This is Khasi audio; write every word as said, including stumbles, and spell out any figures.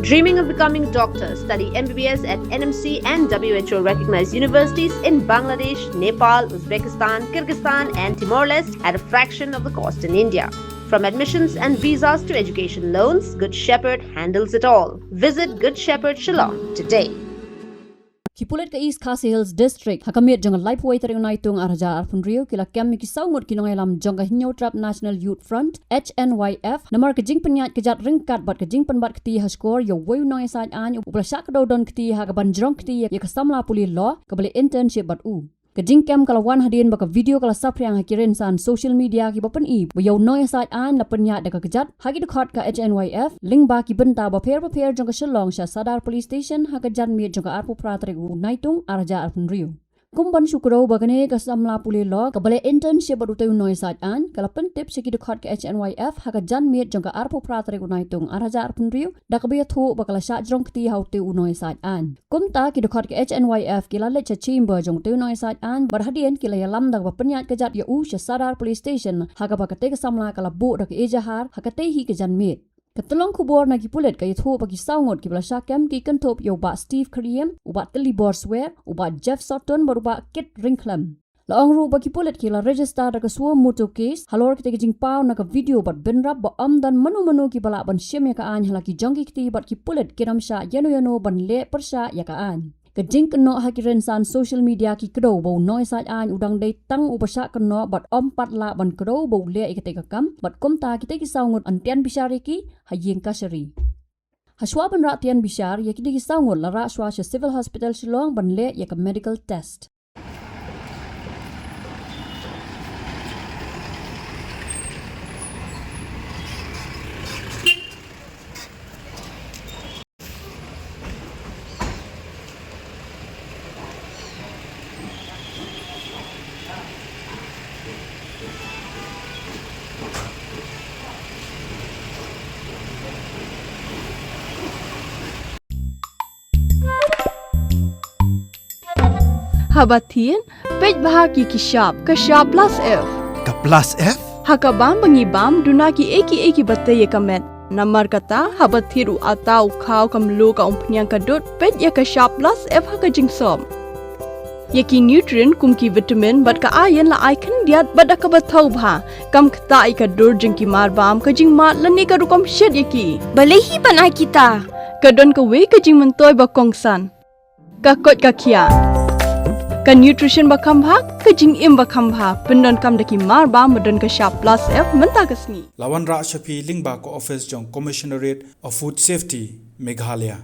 Dreaming of becoming a doctor? Study M B B S at N M C and W H O recognized universities in Bangladesh, Nepal, Uzbekistan, Kyrgyzstan, and Timor Leste at a fraction of the cost in India. From admissions and visas to education loans, Good Shepherd handles it all. Visit Good Shepherd Shillong today. Ki pulit ka East Khasi Hills District ha ka miet jong ka laiphew tarik u Naitung arhajar arphew hynriew ki la kem ïa ki saw ngut ki nongïalam jong ka Hynñiewtrep National Youth Front, H N Y F, namar ka jingpynïaid kjat ryngkat bad ka jingpynbat kti ha shkor ïa uwei u nongïasaid aiñ uba la shah kdew don kti ha kaban jrong kti ïa ka samla pule law kaba leh internship bad u. Ka jingkem ka la wan hadien ba ka video ka la saphriang ha ki rynsan social media kiba pyni ba ïa u nongïasaid aiñ la pynïaid da ka kjat ha ki dkhot ka H N Y F lyngba ki bynta bapher bapher jong ka Shillong sha Sadar Police Station ha ka janmiet jong ka arphew phra tarik u Naitung arhajar arphew hynriew. Kum ban shu kdew ba kane ka samla pule law kaba leh internship bad utei u nongïasaid aiñ ka la pyntip sha ki dkhot ka H N Y F ha ka janmiet jong ka arphew phra tarik u Naitung arhajar arphew hynriew da kaba ïathuh ba ka la shah jrong kti ha utei u nongïasaid aiñ. Kumta ki dkhot ka H N Y F ki la leit sha chamber jong utei u nongïasaid aiñ bad hadien ki la ïalam da kaba pynïaid kjat ïa u sha Sadar Police Station ha kaba katei ka samla ka la buh da ka ejahar ha katei hi ka janmiet. Ka tyllong khubor na ki pulit ka ïathuh ba ki saw ngut kiba la shah kem ki kynthup ïa u Bah Steve Kyriem, u Bah Tilibor Swer, u Bah Jeff Sawtun bad u Bah Kit Ryngkhlem. La ong ruh ba ki pulit ki la register da ka suo motor case halor katei ka jingpaw na ka video bad bynrap ba ym don mano mano kiba lah ban shim ïa ka aiñ ha la ki jong ki kti bad ki pulit kim shah ïano ïano ban leh pyrshah ïa ka aiñ. Ka jingkynnoh ha ki rynsan social media ki kdew ba u nongïasaid aiñ u dang dei tang uba shah kynnoh bad ym pat lah ban kdew ba u leh ïa katei ka kam bad kumta kitei ki saw ngut yn tian bishar ïa ki ha ïing kashari. Hashwa ban rah tian bishar ïa kitei ki saw ngut la rah shwa sha Civil Hospital Shillong ban leh ïa ka medical test. Haba thied, peit bha ïa ki shap, ka shap plus F. Ka plus F? Ha ka bam ba ngi bam, duna kiei kiei kiba tei ïa ka met. Namar kata, haba thied u atta, u khaw, ka mluh, ka umphniang, ka dud, peit ïa ka shap plus F ha ka jingsop. Ïa ki nutrient kum ki vitamin bad ka iron la ai khyndiat bad da kaba thaw bha. Kam ktah ïa ka dur jong ki marbam, ka jingmad lane ka rukom shet ïa ki. Balei hi ban ai kita? Ka don kawei ka jingmyntoi ba kongsan. Ka koit ka khiah. Ka nutrition ba kham bha, ka jingim ba kham bha. Pyndonkam da ki marbam ba don ka shap plus F mynta ka sngi. La wanrah sha phi lyngba ka office jong Commissionerate of Food Safety, Meghalaya.